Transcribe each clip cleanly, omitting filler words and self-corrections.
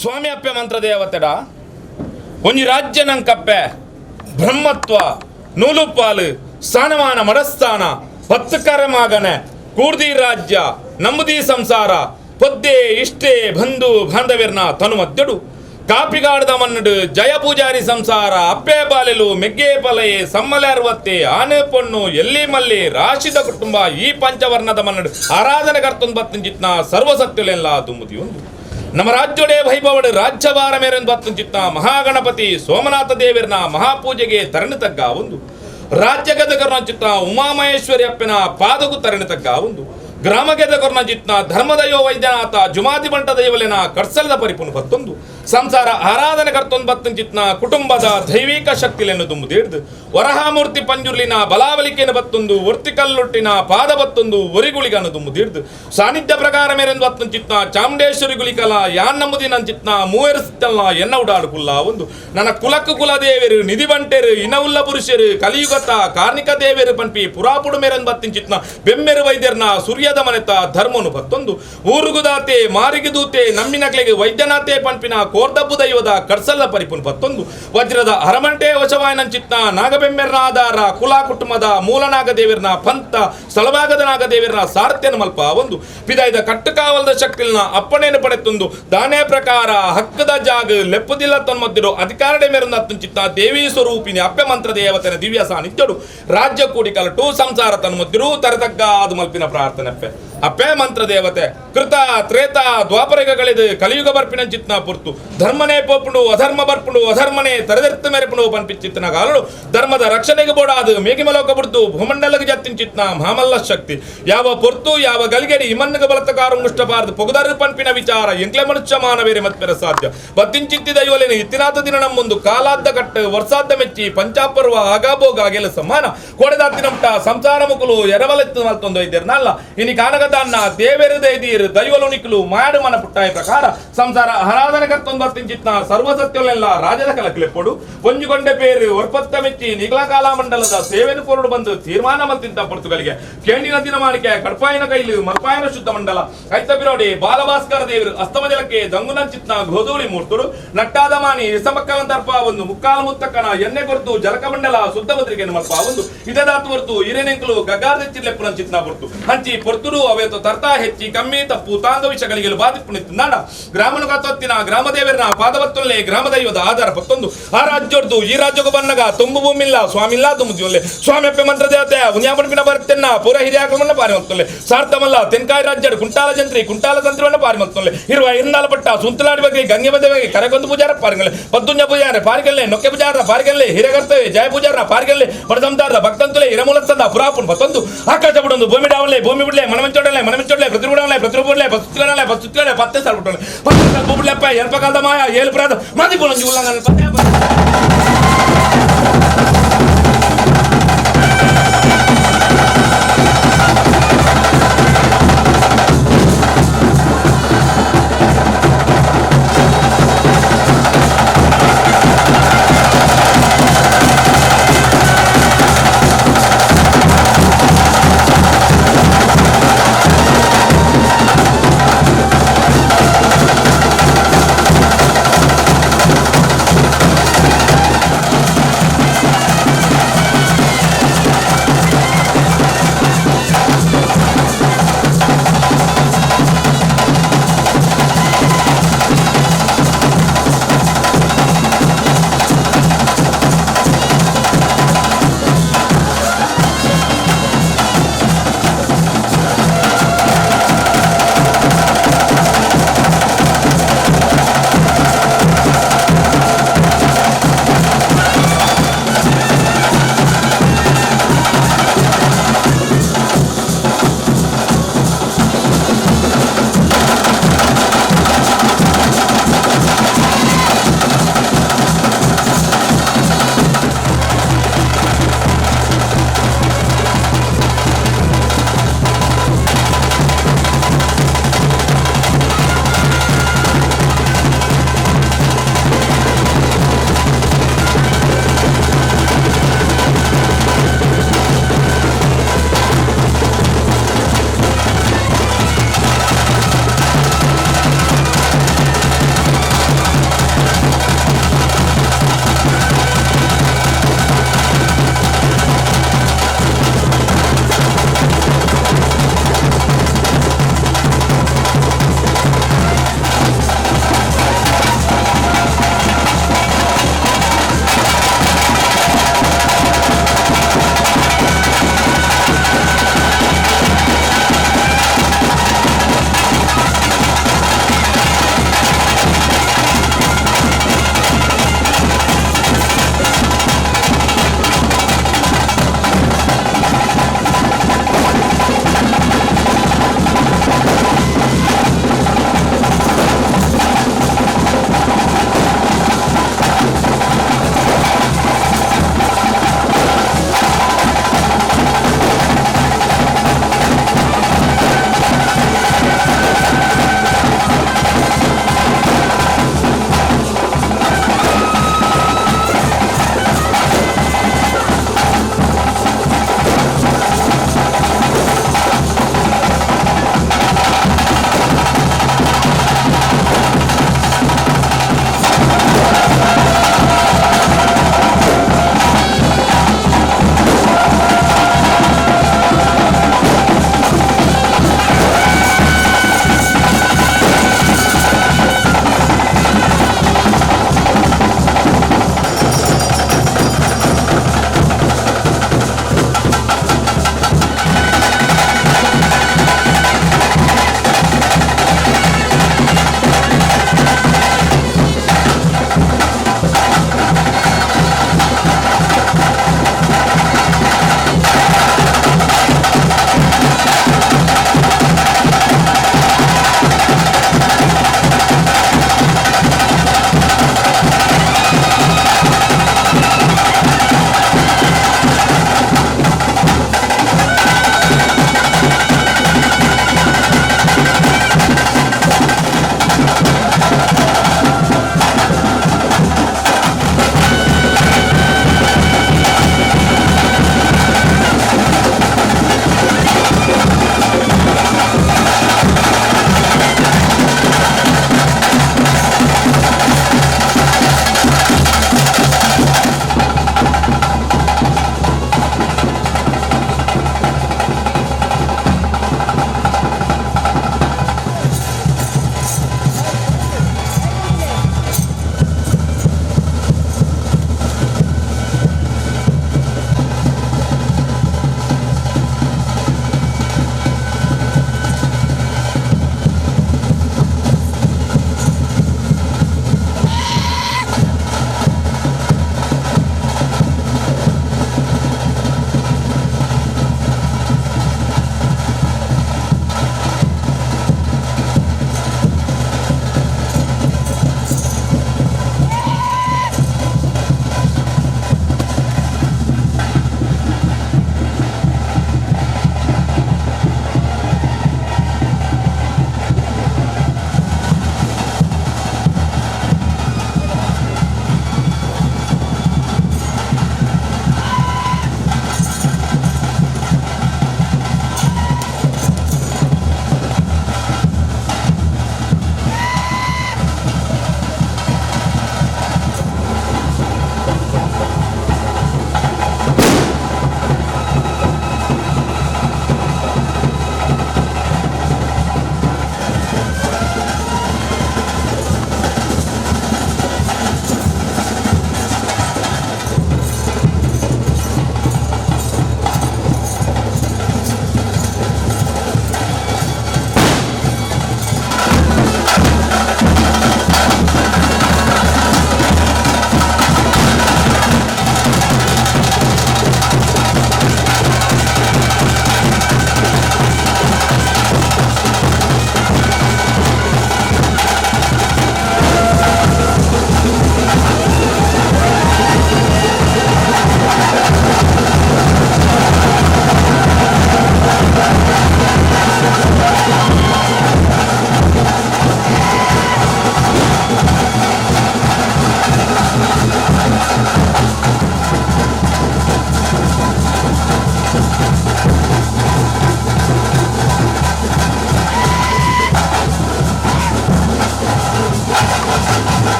ಸ್ವಾಮಿ ಅಪ್ಪೆ ಮಂತ್ರದೇವತೆಡ ಒಂಜಿ ರಾಜ್ಯ ನಂಕಪ್ಪೆ ಬ್ರಹ್ಮತ್ವ ನೂಲುಪಾಲು ಸ್ಥಾನಮಾನ ಮಡಸ್ಥಾನ ಪತ್ತುಕರ ಮಾಗನೆ ಕೂರ್ದಿ ರಾಜ್ಯ ನಮ್ಮದಿ ಸಂಸಾರ ಪೊದ್ದೆ ಇಷ್ಟೇ ಬಂಧು ಬಾಂಧವ್ಯರ್ನ ತನು ಮಧ್ಯಡು ಕಾಪಿಗಾಡದ ಮನ್ನಡು ಜಯ ಪೂಜಾರಿ ಸಂಸಾರ ಅಪ್ಪೆ ಬಾಲೆಲು ಮೆಗ್ಗೆ ಪಲಯೆ ಸಮ್ಮಲೆ ಅರವತ್ತೆ ಆನೆ ಪೊಣ್ಣು ಎಲ್ಲಿ ಮಲ್ಲಿ ರಾಶಿದ ಕುಟುಂಬ ಈ ಪಂಚವರ್ಣದ ಮನ್ನಡು ಆರಾಧನೆ ಕರ್ತೊಂದು ಬತ್ತಿನ ಸರ್ವಸತ್ಯುಲೆಲ್ಲ ದುಮ್ಮುದಿ ಒಂದು ನಮ್ಮ ರಾಜ್ಯೋಡೆ ವೈಭವಡು ರಾಜ್ಯಭಾರ ಮೇರೆಂದು ಬತ್ತಿನ ಮಹಾಗಣಪತಿ ಸೋಮನಾಥ ದೇವರನ ಮಹಾಪೂಜೆಗೆ ತರಣಿ ತಗ್ಗ ಒಂದು ರಾಜ್ಯಗದ ಕರ್ಣ ಉಮಾಮಹೇಶ್ವರಿ ಅಪ್ಪನ ಪಾದಕು ತರಣಿ ತಗ್ಗ ಒಂದು ಗ್ರಾಮಗೆದ ಕರ್ಣ ಚಿತ್ನ ಧರ್ಮದಯೋ ವೈದ್ಯನಾಥ ಜುಮಾದಿ ಬಂಟ ದೈವಲೆನ ಕರ್ಸಲದ ಪರಿಪುನು ಬತ್ತೊಂದು ಸಂಸಾರ ಆರಾಧನೆ ಕರ್ತೊಂದು ಬತ್ತನ್ ಚಿತ್ನ ಕುಟುಂಬದ ದೈವಿಕ ಶಕ್ತಿಲೆನ್ನು ದುಂಬುದಿಡ್ದು ವರಹಾಮೂರ್ತಿ ಪಂಜುರ್ಲಿನ ಬಲಾವಲಿಕೆಯನ್ನು ಬತ್ತೊಂದು ಒರ್ತಿಕಲ್ಲುಟ್ಟಿನ ಪಾದ ಬತ್ತೊಂದು ಒರಿಗುಳಿಗನ್ನು ದುಂಬುದಿಡ್ದು ಸಾನ್ನಿಧ್ಯ ಪ್ರಕಾರ ಮೇರೆಂದು ಬತ್ತನ್ ಚಿತ್ನ ಚಾಮುಂಡೇಶ್ವರಿ ಗುಳಿಕಲ ಯಾನ್ ನಂಬುದಿನ ಚಿತ್ನ ಮೂವೆರಸ್ತಲ್ಲ ಎನ್ನ ಉಡಾಡು ಕುಲ್ಲ ಒಂದು ನನ್ನ ಕುಲಕ್ಕು ಕುಲದೇವರು ನಿಧಿ ಬಂಟೆರು ಇನವುಲ್ಲ ಪುರುಷರು ಕಲಿಯುಗತ ಕಾರ್ಣಿಕ ದೇವರು ಪಂಪಿ ಪುರಾಪುಡು ಮೇರೆಂದು ಬತ್ತಿನ ಚಿತ್ನ ಬೆಮ್ಮೆರು ವೈದ್ಯರ್ನ ಸೂರ್ಯದ ಮನೆತ ಧರ್ಮನು ಬತ್ತೊಂದು ಊರುಗುದಾತೆ ಮಾರಿಗಿದೂತೆ ನಮ್ಮಿನಕ್ಲೆಗೆ ವೈದ್ಯನಾಥೆ ಪಂಪಿನ ಕೋರ್ದಬ್ಬು ದೈವದ ಕರ್ಸಲ್ಲ ಪರಿಪುನ್ ಪತ್ತೊಂದು ವಜ್ರದ ಅರಮಂಟೆ ವಶವಾಯನ ಚಿತ್ನ ನಾಗಬೆಮ್ಮೆರ್ನ ಆಧಾರ ಕುಲ ಕುಟುಂಬದ ಮೂಲ ನಾಗದೇವಿರ್ನ ಪಂಥ ಸ್ಥಳಭಾಗದ ನಾಗದೇವಿರ್ನ ಸಾರ್ಥ್ಯನ ಮಲ್ಪ ಒಂದು ಪಿದಾಯ್ದ ಕಟ್ಟುಕಾವಲದ ಶಕ್ತಿಲ್ನ ಅಪ್ಪಣೆಯನ್ನು ಪಡೆತೊಂದು ದಾನೇ ಪ್ರಕಾರ ಹಕ್ಕದ ಜಾಗ ಲೆಪ್ಪುದಿಲ್ಲ ತನ್ಮದ್ದಿರು ಅಧಿಕಾರಡೆ ಮೇರನ್ನ ಚಿತ್ತ ದೇವಿ ಸ್ವರೂಪಿಣಿ ಅಪ್ಪೆ ಮಂತ್ರ ದೇವತೆನ ದಿವ್ಯ ಸಾನ್ನಿಧ್ಯಡು ರಾಜ್ಯ ಕೂಡಿಕಲಟು ಸಂಸಾರ ತನ್ಮದ್ದಿರು ತರತಗ್ಗ ಅದು ಮಲ್ಪಿನ ಪ್ರಾರ್ಥನೆ ಅಪ್ಪೆ ಅಪ್ಪೆ ಮಂತ್ರ ದೇವತೆ ಕೃತ ತ್ರೇತ ದ್ವಾಪರಗಳಿದು ಕಲಿಯುಗ ಬರ್ಪಿನ ಚಿತ್ನ ಪುರ್ತು ಧರ್ಮನೇ ಪೋಪುಂಡು ಅಧರ್ಮ ಬರ್ಪುಂಡು ಅಧರ್ಮನೇ ತರದೆರ್ತ ಮೆರೆಪುಂಡು ಪನ್ಪಿಚಿತ್ತನ ಕಾಲಡು ಧರ್ಮದ ರಕ್ಷಣೆಗೆ ಬೋಡಾದು ಮೇಘಿಮಲೋಕ ಬುಡ್ದು ಭೂಮಂಡಲಗೆ ಜತ್ತಿನ ಚಿತ್ನ ಮಹಾಮಲ್ಲ ಶಕ್ತಿ ಯಾವ ಪೊರ್ತು ಯಾವ ಗಲಿಗೆಡಿ ಇಮನ್ನುಗ ಬಲತಕಾರ ಮುಷ್ಟಬಾರದು ಪೊಗದಾರು ಪನ್ಪಿನ ವಿಚಾರ ಎಂಕ್ಲೆ ಮನುಷ್ಯ ಮಾನವೇರೆ ಮತ್ಪೆರ ಸಾಧ್ಯ ಬತ್ತಿಂಚಿತ್ತಿ ದೈವಲೇನು ಇತ್ತಿನಾಥ ದಿನ ನಮ್ಮೊಂದು ಕಾಲಾದ್ದ ಕಟ್ಟು ವರ್ಷಾದ್ದ ಮೆಚ್ಚಿ ಪಂಚಾಪರ್ವ ಆಗಾಭೋಗ ಅಗೆಲ ಸಮಾನ ಕೊಡೆದಾತಿನಂಟ ಸಂಸಾರ ಮುಕುಲು ಎರವಲೆತ್ತು ಮಲ್ತೊಂದು ಇದ್ದಿರ್ನಲ್ಲ ಇನಿ ಕಾನಗದಾನ್ನ ದೇವೆರು ದೈದೀರು ದೈವಲು ನಿಕ್ಕಲು ಮಾಡು ಮನ ಪುಟ್ಟಾಯ ಪ್ರಕಾರ ಸಂಸಾರ ಆರಾಧನೆ ಕರ್ತೊಂದು ಬರ್ತಿಂಚಿತ್ನ ಸರ್ವಸತ್ಯಲೆಲ್ಲ ರಾಜದ ಕಲಕ್ಲೆಪ್ಪೊಡು ಪೊಂಜುಗೊಂಡೆ ಪೇರು ಒರ್ಪತ್ತ ಮೆಚ್ಚಿ ನಿಗಲಕಾಲ ಮಂಡಲದ ಸೇವೆನು ಕೊರಡು ಬಂದು ತೀರ್ಮಾನ ಮಲ್ತಿಂತ ಪೊರ್ತುಗಳಿಗೆ ಕೇಂಡಿನ ದಿನಮಾನಿಕೆ ಕಡ್ಪಾಯನ ಕೈಲು ಮಲ್ಪಾಯನ ಶುದ್ಧ ಮಂಡಲ ಐತ ಬಿರೋಡಿ ಬಾಲಭಾಸ್ಕರ ದೇವರು ಅಸ್ತಮಜಲಕ್ಕೆ ದಂಗುನಂಚಿತ್ನ ಗೋಧೂಳಿ ಮೂರ್ತುಡು ನಟ್ಟಾದ ಮಾನಿ ಇಸಮಕ್ಕಲ ತರ್ಪ ಒಂದು ಮುಕ್ಕಾಲು ಮುತ್ತಕ್ಕನ ಎಣ್ಣೆ ಕೊರ್ತು ಜಲಕಮಂಡಲ ಶುದ್ಧ ಬದ್ರಿಕೆ ಮಲ್ಪ ಒಂದು ಇದದಾತು ಹೊರ್ತು ಹಿರೇನೆಂಕಲು ಗಗ್ಗಾರ್ದೆಚ್ಚಿರ್ಲೆಪ್ಪುನ ಚಿತ್ನ ಪೊರ್ತು ಹಂಚಿ ಪೊರ್ತುಡು ಅವೇತು ತರ್ತಾ ಹೆಚ್ಚಿ ಕಮ್ಮಿ ತಪ್ಪು ತಾಂಗ ವಿಷಗಳಿಗೆ ಬಾಧಿಪುಣಿತ್ತು ನಾಡ ಗ್ರಾಮನು ಕತ್ತೊತ್ತಿನ ಗ್ರಾಮದೇವರನ ಪಾದವತ್ತೊಲ್ಲೆ ಗ್ರಾಮದೈವದ ಆಧಾರ ಪತ್ತೊಂದು ಆ ರಾಜ್ಯೊರ್ದು ಈ ರಾಜ್ಯಕ್ಕೂ ಬನ್ನಗ ತುಂಬು ಭೂಮಿಲ್ಲ ಸ್ವಾಮಿಲ್ಲ ತುಂಬುದಿಯೊಲ್ಲೆ ಸ್ವಾಮಿ ಅಪ್ಪೆ ಮಂತ್ರ ದೇವತೆ ಉನ್ಯಾಪಣಿಪಿನ ಬರ್ತೆನ್ನ ಪೂರ ಹಿರಿಯಾಕಲನ್ನ ಪಾರಿ ಮಲ್ತೊಲ್ಲೆ ಸಾರ್ಥಮಲ್ಲ ತೆನ್ಕಾಯಿ ರಾಜ್ಯಡು ಕುಂಟಾಲ ಜಂತ್ರಿ ಕುಂಟಾಲ ತಂತ್ರವನ್ನು ಪಾರಿ ಮಲ್ತೊಲ್ಲೆ ಇರುವ ಇರ್ನಾಲ ಪಟ್ಟ ಸುಂತಲಾಡಿ ಬಗ್ಗೆ ಗಂಗೆ ಬಂದ ಬಗ್ಗೆ ಕರಗೊಂದು ಪೂಜಾರ ಪಾರಿಗಲ್ಲೆ ಪದ್ದುಂಜ ಪೂಜಾರ ಪಾರಿಗಲ್ಲೆ ನೊಕ್ಕೆ ಪೂಜಾರ ಪಾರಿಗಲ್ಲೆ ಹಿರೇಕರ್ತವೆ ಜಯ ಪೂಜಾರ ಪಾರಿಗಲ್ಲೆ ಪಡದಂತಾರ ಭಕ್ತಂತುಲೆ ಹಿರಮೂಲಸ್ತಂದ ಪುರಾಪುನ್ ಪತ್ತೊಂದು ಆಕಾಶ ಬಿಡೊಂದು ಭೂಮಿ ಡಾವಲ್ಲೆ ಭೂಮಿ ಬಿಡ್ಲೆ ಮನಮಂಚೋಡಲೆ ಮನಮಂಚೋಡ್ಲೆ ಪ್ರತಿಬಿಡಲೆ ಪ್ರತಿರೂಪಡ್ಲೆ ಪಸ್ತುತ್ಗಳಲೆ ಪಸ್ತುತ್ಗಳಲೆ ಪತ್ತೆ ಸಾಲ್ಬಿಟ್ಟಲೆ ಪತ್ತೆ ಸಾಲ್ಬಿಡ್ಲೆಪ್ಪ ಎಲ್ಪಕಾಲದ ಮಾಯ ಏಳು ಪ್ರಾದ ಮಾದಿ ಪುನಂಜಿ ಉಲ್ಲಂಘನ ಪತ್ತೆ.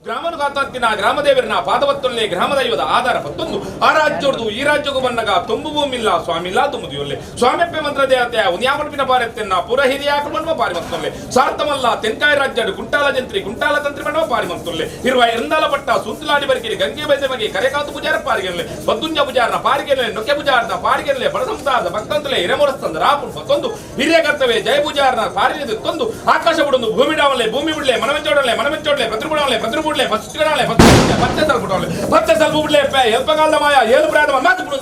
ಗ್ರಾಮನು ಗ್ರಾಮದೇವರನ ಪಾದವತ್ತೊಲ್ಲೆ ಗ್ರಾಮದೈವದ ಆಧಾರ ಪತ್ತೊಂದು ಆ ರಾಜ್ಯೋರ್ದು ಈ ರಾಜ್ಯಕ್ಕೂ ಬನ್ನಗ ತುಂಬು ಭೂಮಿಲ್ಲ ಸ್ವಾಮಿಲ್ಲ ತುಮುದಿಯೊಲ್ಲೆ ಸ್ವಾಮ್ಯಪ್ಪೆ ಮಂತ್ರ ದೇವತೆ ಉನ್ಯಾಮಲ್ಪಿನ ಪಾರೆತ್ತೆನ್ನ ಪುರ ಹಿರಿಯಾಕಲು ಮನ್ಮ ಪಾರಿ ಮತ್ತೊಲ್ಲೆ ಸಾರ್ತಮಲ್ಲ ತೆನ್ಕಾಯಿ ರಾಜ್ಯಡು ಗುಂಟಾಲ ಜಂತ್ರಿ ಗುಂಟಾಲ ತಂತ್ರಿ ಮನ್ಮ ಪಾರಿ ಮಂತೊಲ್ಲೆ ಇರುವ ಎಂದಾಲ ಪಟ್ಟ ಸುಂತಲಾಡಿ ಬರಿಕಿರಿ ಗಂಗೆ ಬೈದೆ ಮಗೆ ಕರೆಕಾತು ಪೂಜಾರ ಪಾರಿಗೆಲ್ಲೆ ಬದ್ದುಂಜ ಪೂಜಾರನ ಪಾರಿಗೆಲ್ಲೆ ನೊಕ್ಕೆ ಪೂಜಾರನ ಪಾರಿಗೆಲ್ಲೆ ಬಡಸಂಸಾರದ ಭಕ್ತಂತಲೆ ಹಿರೇಮೊರಸ್ತಂದ ರಾಪುನ್ ಮತ್ತೊಂದು ಹಿರಿಯ ಕರ್ತವ್ಯ ಜಯ ಪೂಜಾರನ ಪಾರಿಗೆ ತೊಂದು ಆಕಾಶ ಬುಡೊಂದು ಭೂಮಿ ಡಾವಲೆ ಭೂಮಿ ಬಿಡ್ಲೆ ಮನಮೆಂಚೋಡಲೆ ಮನಮೆಂಚೋಡ್ಲೆ ಪತ್ರಿಬುಡವಲೆ ಪತ್ರಿಬುಡ್ಲೆ ಪಚ್ಚ ಪಚ್ಚ ಸಲ್ಬುಡವಲೆ ಪಚ್ಚ ಸಲ್ಬುಡ್ಲೆ ಎಲ್ಪಗಾಲದ ಮಾಯ ಏಳು ಪ್ರಾಣ ಮಾತು ಬಿಡು.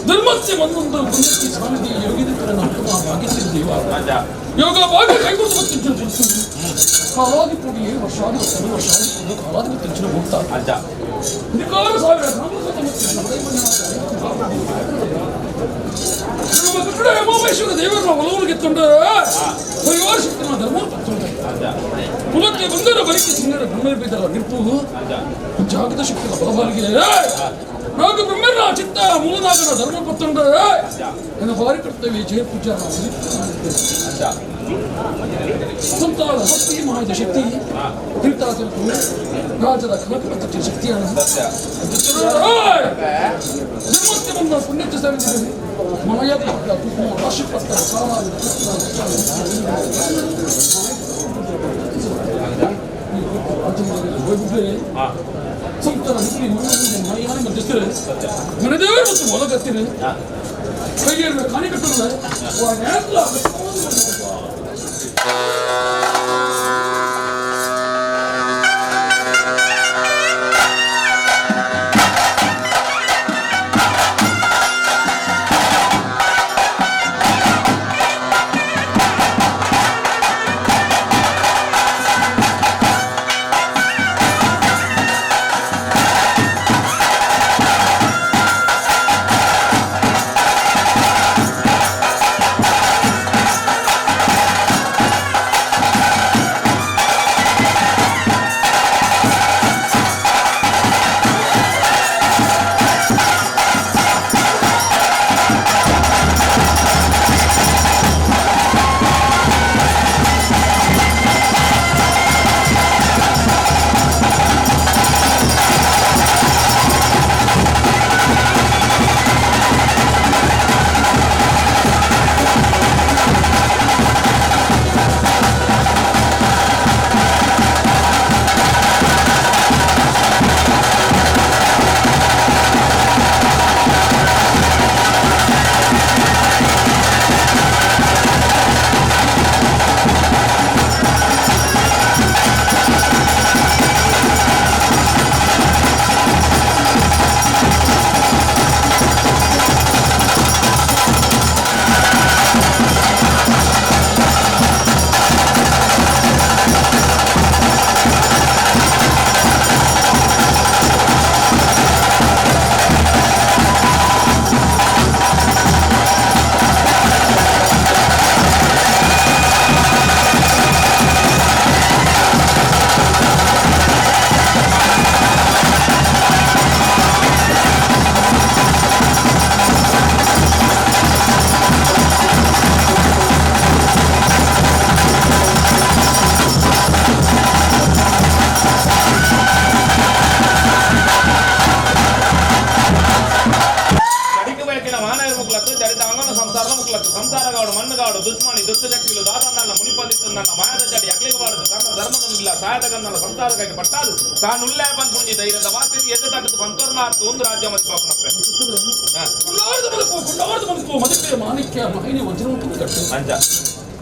ಧರ್ಮಕ್ಕೆ ಒಂದೊಂದು ಗುಣಕ್ಕೆ ಸ್ವಾಮಿ ಯೋಗಿದಿತರ ನಮ್ಮ ಭಾಗ್ಯಸಿದ್ದೇವ ಯೋಗ ಭಾಗ್ಯ ಕೈಗೊಳ್ಳುತ್ತಿದ್ದ ಕಾಲಾಧಿಪತಿ ವರ್ಷಾಧಿಪತಿ ವರ್ಷಾಧಿಪತಿ ಕಾಲಾಧಿಪತಿ ಹೋಗ್ತಾ ಅಧಿಕಾರ ಸಾವಿರ ದೇವರನ್ನ ಒಲವು ಗೆತ್ತೊಂಡು ಪರಿವಾರ ಧರ್ಮ ಕುಲಕ್ಕೆ ಬಂದರ ಬರಿಕೆ ಸಿಂಗರ ಬ್ರಹ್ಮರ ಬೀದರ ನಿಪ್ಪು ಜಾಗದ ಶಕ್ತಿಯ ಬಲಬಾಲಿಗೆ ನಾಗ ಬ್ರಹ್ಮರ ಚಿತ್ತ ಮೂಲನಾಗನ ಧರ್ಮ ಪತ್ತುಂಡ ನನ್ನ ಭಾರಿ ಕರ್ತವ್ಯ ಜಯ ಪೂಜಾ ಸಂತಾನ ಭಕ್ತಿ ಮಾಯದ ಶಕ್ತಿ ತಿರುತಾತಿರುತು ರಾಜದ ಕನಕಪತ್ತ ಶಕ್ತಿಯನ್ನು ಧರ್ಮಕ್ಕೆ ಬಂದ ಪುಣ್ಯಕ್ಕೆ ಸೇರಿದ್ದೇವೆ ಮಾಯದ ಕುಟುಂಬ ರಾಶಿಪತ್ತ ಸಂತರ ಹಿಪ್ಪಿ ಮಾಯಾನ ಮಧ್ಯಸ್ಥರು ಮನದೇವರು ಮತ್ತು ಒಲಗತ್ತಿರು ಕೈಯಲ್ಲಿ ಕಾಣಿಕಟ್ಟಲ್ಲ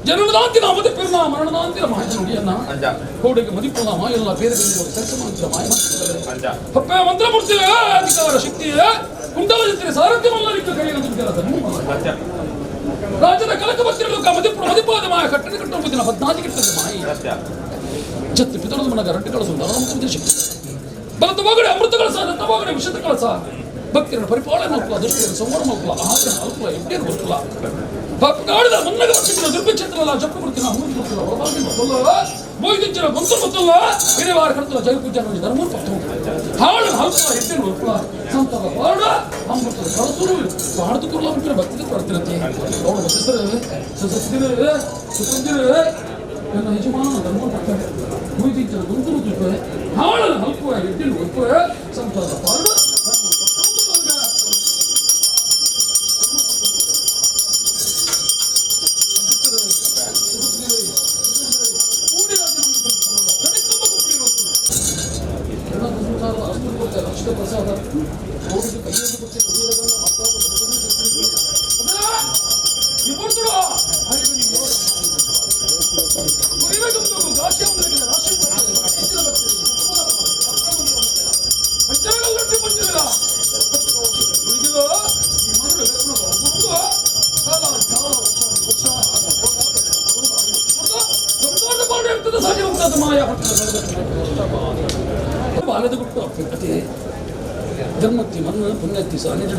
ಜನನದಾಂತಿನ ಮದಿಪಿರ್ನ ಮರಣದಾಂತಿನ ಮಹಾಜನುಡಿಯನ್ನ ಕೋಡೆಗೆ ಮದಿಪುನ ಮಾಯಲ್ಲ ಬೇರೆ ಬೇರೆ ಸರ್ಕಮಾಂತರ ಮಾಯ ಹಪ್ಪೆ ಮಂತ್ರಮೂರ್ತಿ ಅಧಿಕಾರ ಶಕ್ತಿ ಕುಂಡಲ ಜೊತೆ ಸಾರಥ್ಯವಲ್ಲ ಕೈಯಲ್ಲಿ ರಾಜನ ಕಲಕ ಭಕ್ತಿಗಳು ಮದಿಪುರ ಮದಿಪಾದ ಮಾಯ ಕಟ್ಟಡ ಕಟ್ಟುವ ಪದ್ನಾದಿ ಕಟ್ಟದ ಮಾಯ ಜತ್ತು ಪಿತಳದ ಮನಗ ರಡ್ಡು ಕಳಸು ಧರ್ಮ ಶಕ್ತಿ ಬಲತ ಒಗಡೆ ಅಮೃತ ಕಳಸ ದತ್ತ ಒಗಡೆ ವಿಷದ ಕಳಸ ಭಕ್ತಿಯನ್ನು ಪರಿಪಾಲನೆ ಮಕ್ಕಳ ದೃಷ್ಟಿಯನ್ನು ಸಂವರ ಮಕ್ಕಳ ಆಹಾರ ಅಲ್ಪಲ ಎಡ್ಡೇನು ಗೊತ್ತಿಲ್ಲ ಪಾಪಗಾಡಿದ ಮುನ್ನಗ ಬರ್ತಿದ್ದ ದುರ್ಭಿಕ್ಷೇತ್ರಲ್ಲ ಜಪ್ಪು ಕೊಡ್ತೀನಿ ಅಮೃತ ಗೊತ್ತಿಲ್ಲ ಹೊರಬಾಗಿ ಗೊತ್ತಲ್ಲ ಬೋಯ್ದಿಜ್ಜನ ಗೊಂತು ಗೊತ್ತಲ್ಲ ಹಿರಿವಾರ ಕಡ್ತಲ್ಲ ಜಯ ಪೂಜಾ ನೋಡಿ ಧರ್ಮ ಪತ್ತು ಹಾಳು ಹಲ್ಪಲ ಎಡ್ಡೇನು ಗೊತ್ತಲ್ಲ ಸಂತದ ವಾರ್ಡ ಅಮೃತದ ಕಳಸರು ಬಾಡ್ದು ಕುರ್ಲ ಅಂತಾರೆ ಭಕ್ತಿ ಕೊಡ್ತಿರತ್ತೆ ಅವಳು ಭಕ್ತಿಸರು ಸುಸಸ್ತಿರು ಸುಸಂದಿರು ನನ್ನ ಯಜಮಾನ ಧರ್ಮ ಬರ್ತಾರೆ ಮುಯ್ದಿಜ್ಜನ ಗೊಂತು ಗೊತ್ತಿರ್ತದೆ ಹಾಳು ಹಲ್ಪುವ ಎಡ್ಡೇನು ಗೊತ್ತಲ್ಲ ಸಂತದ ವಾರ್ಡ ಧರ್ಮತ್ತಿ ಮನ್ನ ಪುಣ್ಯತ್ತಿ ಸಾನ್ನಿಧ್ಯ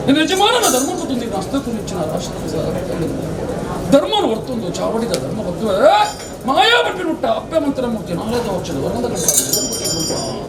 ನಿನ್ನ ಯಜಮಾನನ ಧರ್ಮಕ್ಕೆ ತುಂದಿನ ಅಸ್ತಕು ರಾಷ್ಟ್ರ ಧರ್ಮನ ಹೊರ್ತೊಂದು ಚಾವಡಿದ ಧರ್ಮ ಭಕ್ತ ಮಾಯಾ ಬಿಟ್ಟ ಅಪ್ಪೆ ಮಂತ್ರ ಮೂರ್ತಿ ನಾಲ್ಕು ವರ್ಷದ ವರ್ಣದ ಗಂಟ.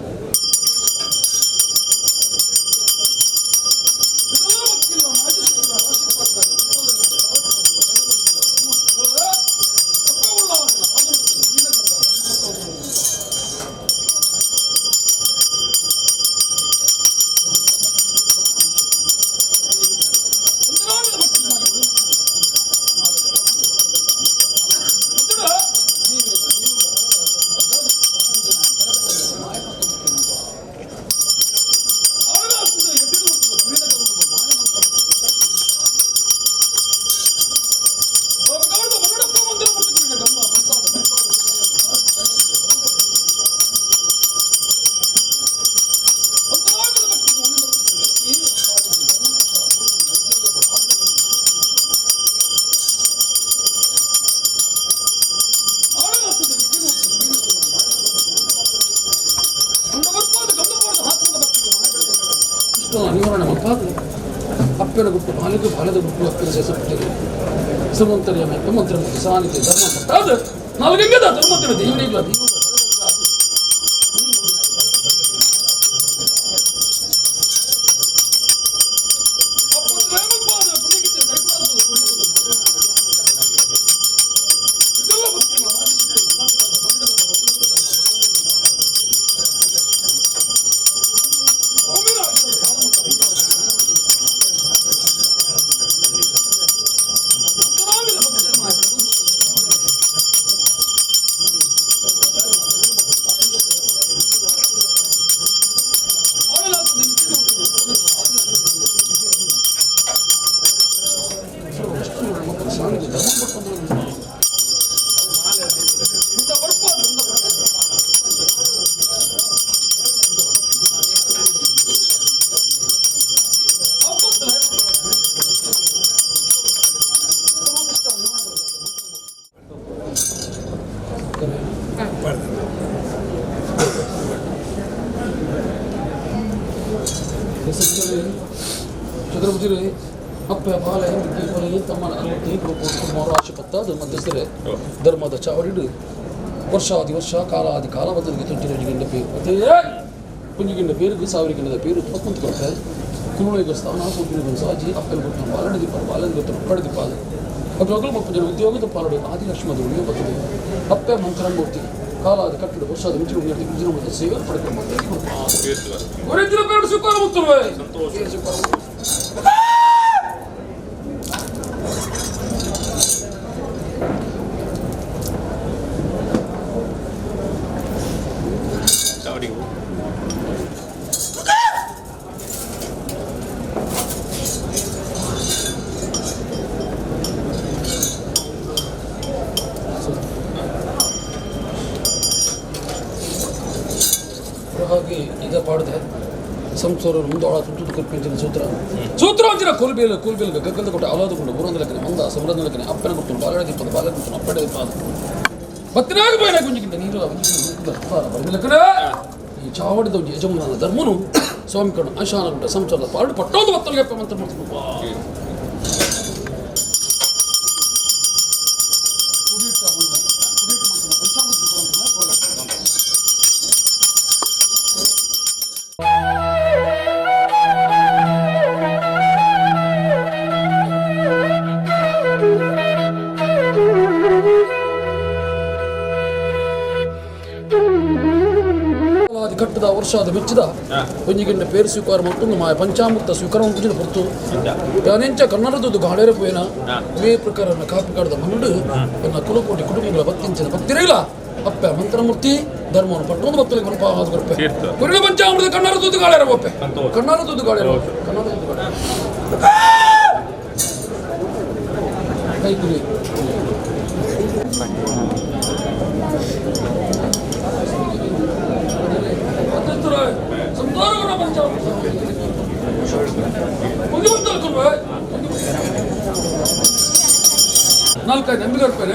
ಅಪ್ಪನ ಗುಟ್ಟು ಬಾಲಿಗೆ ಬಾಲದ ಗುಟ್ಟು ಅಪ್ಪನ ಸೇಸಪಟ್ಟಿದೆ ಸುಮಂತರಿಯ ಮಂತ್ರ ಸಾನಿಧ್ಯ ಧರ್ಮ ಪಟ್ಟಾದ ನಾಲ್ಗೆಂಗದ ಧರ್ಮತಿರು ದೇವರಿಲ್ಲ ದೇವರು ಚಂದ್ರಬುಜಿರಿ ಅಪ್ಪ ಬಾಲೆ ವಿದ್ಯೆ ಕೊಲೆ ತಮ್ಮ 65 ಕುಮಾರ ಪತ್ತಾದ ಮಧ್ಯಸ್ಥರೇ ಧರ್ಮದ ಚಾವಡಿಡು ವರ್ಷಾದಿ ವರ್ಷ ಕಾಲಾದಿ ಕಾಲ ಬದಲಿಗೆ ತೊಂಚಿನ ಪೇರು ಅದೇ ಪುಂಜಿಗಿಂಡ ಪೇರುಗು ಸಾವಿರಗಿಂಡದ ಪೇರು ಪಕ್ಕಂತ ಕೊರತೆ ಕುರುಳಿಗ ಸ್ಥಾನ ಸೂಪಿನ ಸಾಜಿ ಅಪ್ಪನ ಕೊಟ್ಟು ಬಾಲಡಿ ದೀಪ ಬಾಲನ ಗೊತ್ತು ಪಡೆ ದೀಪ ಅಗ್ರಗಳು ಮುಪ್ಪು ಜನ ಉದ್ಯೋಗದ ಪಾಲಡು ಆದಿಲಕ್ಷ್ಮದ ಉಳಿಯೋ ಬರ್ತದೆ ಅಪ್ಪೆ ಮಂತ್ರಮೂರ್ತಿ ಕಾಲಾದಿ ಕಟ್ಟಡ ವರ್ಷಾದಿ ಮಿಂಚಿನ ಮುಂದೆ ಸೇವೆ ಪಡೆದ ಸ್ವೀಕಾರ ಮುತ್ತುರುವೆ ಸಂತೋಷ. ಹಾಗೆ ಈಗ ಪಾಡದೆ ಸಂಸಾರ ಮುಂದೋಳ ತುತ್ತು ಕರ್ಪಿಂಚಿನ ಸೂತ್ರ ಸೂತ್ರ ಅಂಚಿನ ಕೋಲ್ಬೇಲು ಕೋಲ್ಬೇಲು ಗಗ್ಗದ ಕೊಟ್ಟು ಅವಲಾದ ಕೊಂಡು ಗುರುಂದ ಲೆಕ್ಕನೆ ಮಂದ ಸಮರದ ಲೆಕ್ಕನೆ ಅಪ್ಪನ ಕೊಟ್ಟು ಬಾಲಡ ದೀಪದ ಬಾಲ ಕೊಟ್ಟು ಅಪ್ಪಡ ದೀಪ ಬತ್ತಿನಾಗ ಪೋಯಿನ ಗುಂಜಿಗಿಂತ ನೀರು ಲೆಕ್ಕನೆ ಈ ಚಾವಡಿದ ಒಂಜಿ ಯಜಮಾನ ಧರ್ಮನು ಸ್ವಾಮಿ ಕಣ್ಣು ಅಶಾನ ಗುಡ್ಡ ಸಂಸಾರದ ಪಾಡು ಪಟ್ಟೋದು ಬತ್ತಲಿಗೆ ಅಪ್ಪ ಮಂತ್ರ ಮಾಡ್ತೀನಿ. ಕಟ್ಟದ ವರ್ಷಾದ ಮೆಚ್ಚಿದ ಒಂಜಿಗಿಂಡ ಪೇರು ಸ್ವೀಕಾರ ಮತ್ತೊಂದು ಮಾಯ ಪಂಚಾಮೃತ ಸ್ವೀಕಾರ ಪೂಜೆ ಪೊರ್ತು ಯಾನೆಂಚ ಕನ್ನಡದದ್ದು ಗಾಳೇರ ಪೋಯಿನ ಇವೇ ಪ್ರಕಾರ ಕಾಪಿ ಕಾಡದ ಮಣ್ಣು ಎನ್ನ ಕುಲಕೋಟಿ ಕುಟುಂಬಗಳ ಭಕ್ತಿಂಚಿನ ಭಕ್ತಿರಿಲ್ಲ ಅಪ್ಪ ಮಂತ್ರಮೂರ್ತಿ ಧರ್ಮವನ್ನು ಪಟ್ಟೊಂದು ಭಕ್ತರಿಗೆ ಮನಪ ಕೊರಪೆ ಕುರಿಣ ಪಂಚಾಮೃತ ಕನ್ನಡದದ್ದು ಗಾಳೇರ ಒಪ್ಪೆ ಕನ್ನಡದದ್ದು ಗಾಳೇರ ಕನ್ನಡದದ್ದು ಗಾಳೇರ ಕೈ ಕುಲಿ ನಾಲ್ಕೈದು ನಂಬಿಕೆ ರೂಪಾಯಿ.